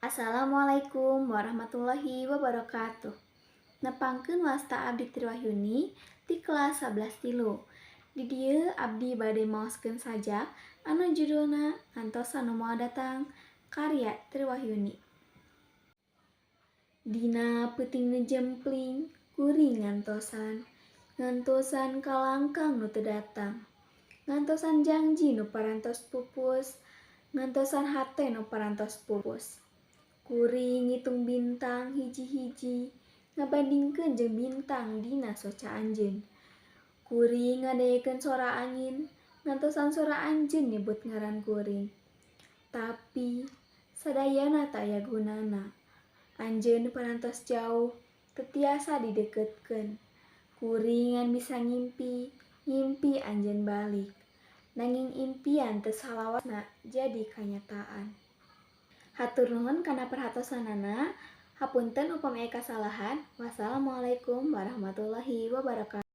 Assalamualaikum warahmatullahi wabarakatuh. Nepangkeun, wasta abdi Triwahyuni ti kelas 11 tilu. Di dieu abdi bade maoskeun sajak anu judulna Ngantosan Nu Moal Datang, karya Triwahyuni. Dina peuting nu jempling kuring ngantosan, ngantosan kalangkang nu teu datang, ngantosan jangji nu parantos pupus, ngantosan hate nu parantos pupus. Kuring ngitung bintang hiji-hiji, ngabandingkeun jeung bintang dina soca anjeun. Kuring ngadengekeun sora angin, ngantosan sora anjeun nyebut ngaran kuring. Tapi sadayana teu aya gunana. Anjeun parantos jauh, teu tiasa dideketkeun. Kuring ngan bisa ngimpi, ngimpi anjeun balik. Nanging impian teu salawasna jadi kanyataan. Hatur nuhun kana perhatosanana. Hapunten upami aya kasalahan. Wassalamualaikum warahmatullahi wabarakatuh.